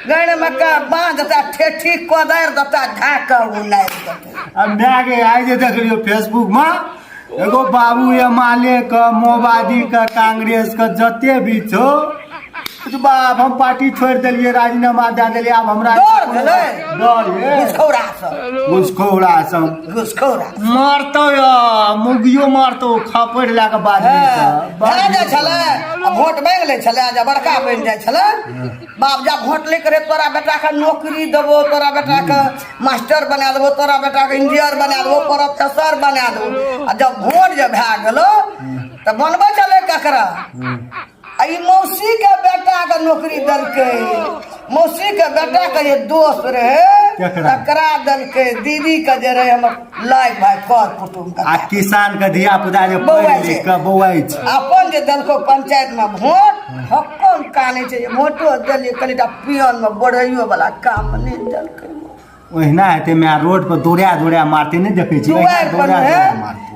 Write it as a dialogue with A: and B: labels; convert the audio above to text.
A: गण में का बांध देता, ठेठी कोदारि देता, ढाक उनारि देतै।
B: आ my के आइ जे देखलियो फेसबुक में, एगो बाबू एमाले के, माओवादी के, कांग्रेस के जते भी छो, तो बाप हम पार्टी छोड़ देलिए, राजीनामा दे देलिए, आब हमरा
A: डर भेलै।
B: डर ये।
A: घुसखौरा सब।
B: घुसखौरा सब।
A: घुसखौरा।
B: मारतो या मुगियो मारतो खापड़ लए के बाद।
A: भए जाइ छलै आ वोट मांगि लै छलै, आ जब बड़का बनि जाइ छलै बाप, जा वोट ले करे, तोरा बेटाके नौकरी देबो, तोरा बेटाके मास्टर बना देबो, तोरा बेटाके इंजीनियर बना देबो, प्रोफेसर बना देबो। आ जब वोट जे भए गेलो तऽ बनबै छलै ककरा? आ ई मौसी के बेटा के नौकरी देलकै, मौसी के बेटा के जे दोस्त रहे
B: केकरा?
A: तकरा देलकै, दीदी के जे रहे हमर लाइक भाई कर कुटुम के।
B: आ किसान के धिया पुता जे
A: बौआइ
B: पढ़ि
A: छै।
B: लिख के बौआइ छै।
A: अपन जे देलको पंचायत में वोट, हक्कन कानै छै जे वोटो देलियै, कनिटा पियन में बढ़ैयो वाला काम नहि देलकै।
B: ओहिना हेतै माय, रोड पर दौड़ा दौड़ा मारते नहि देखै छी?
A: दुआरि पर
B: दौड़ा
A: है
B: दौड़ा मारते।